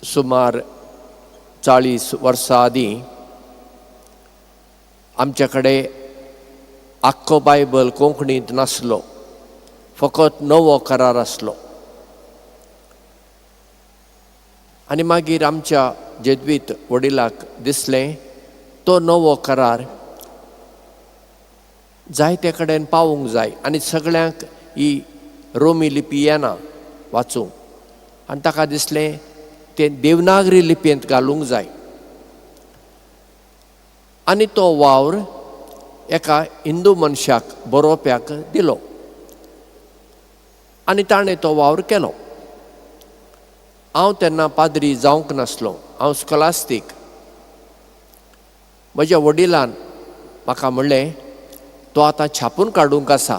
सुमार 40 वर्सां आदीं आमचे कडेन आख्खो बायबल कोंकणींत नासलो, फकत नवो करार आसलो. आनी मागीर आमच्या जेद्वीत वडिलाक दिसलें तो नवो करार जायते कडेन पावूंक जाय आनी सगळ्यांक ही रोमी लिपी येना वाचूंक, आनी ताका दिसलें तें देवनागरी लिपयेंत घालूंक जाय. आनी तो वावर एका हिंदू मनशाक बरोवप्याक दिलो आनी ताणें तो वावर केलो. हांव तेन्ना पाद्री जावंक नासलो, हांव स्कॉलास्टीक. म्हज्या वडिलान म्हाका म्हणलें तो आतां छापून काडूंक आसा,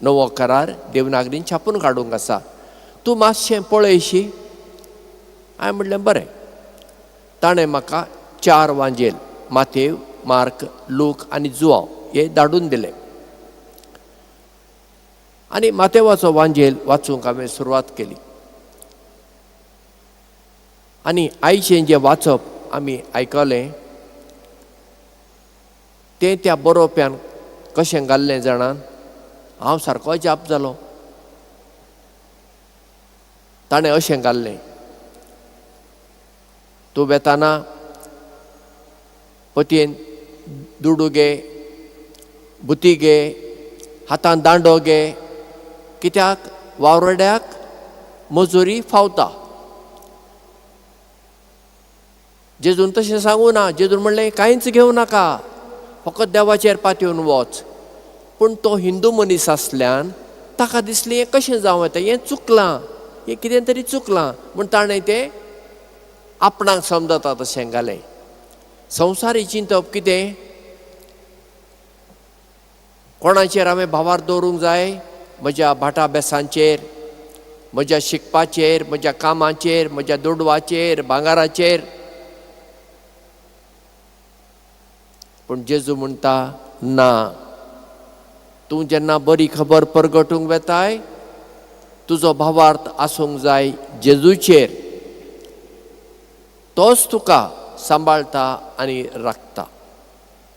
नवो करार देवनागरीन छापून काडूंक आसा, तूं मातशें पळयशी. हांवें म्हणलें बरें. ताणें म्हाका 4 वांजेल, मातेव, मार्क, लूक आनी जुआंव हे धाडून दिले आनी मातेवाचो वांजेल वाचूंक हांवें सुरवात केली. आनी आयचें जें वाचप आमी आयकलें तें त्या बरोवप्यान कशें घाल्लें जाणान, हांव सारको अजाप जालो. ताणें अशें घाल्लें, तूं वेताना पतयेन दुडू घे, बुती घे, हातान दांडो घे, कित्याक वावरड्याक मजुरी फावता. जेजून तशें सांगू ना, जेजून म्हणलें कांयच घेवं नाका, फकत देवाचेर पातयेवन वच. पूण तो हिंदू मनीस आसल्यान ताका दिसलें हें कशें जावं येता, हें चुकलां, हें कितें तरी चुकलां म्हूण ताणें तें आपणाक समजता तशें घालें. संवसारी चिंतप कितें, कोणाचेर हांवें भावार दवरूंक जाय, म्हज्या भाटा बेसांचेर, म्हज्या शिकपाचेर, म्हज्या कामाचेर, म्हज्या दुडवाचेर, भांगराचेर. पूण जेजू म्हणटा ना, तूं जेन्ना बरी खबर परगटूंक वेताय तुजो भावार्थ आसूंक जाय जेजूचेर, तोच तुका सांबाळटा आनी राखता.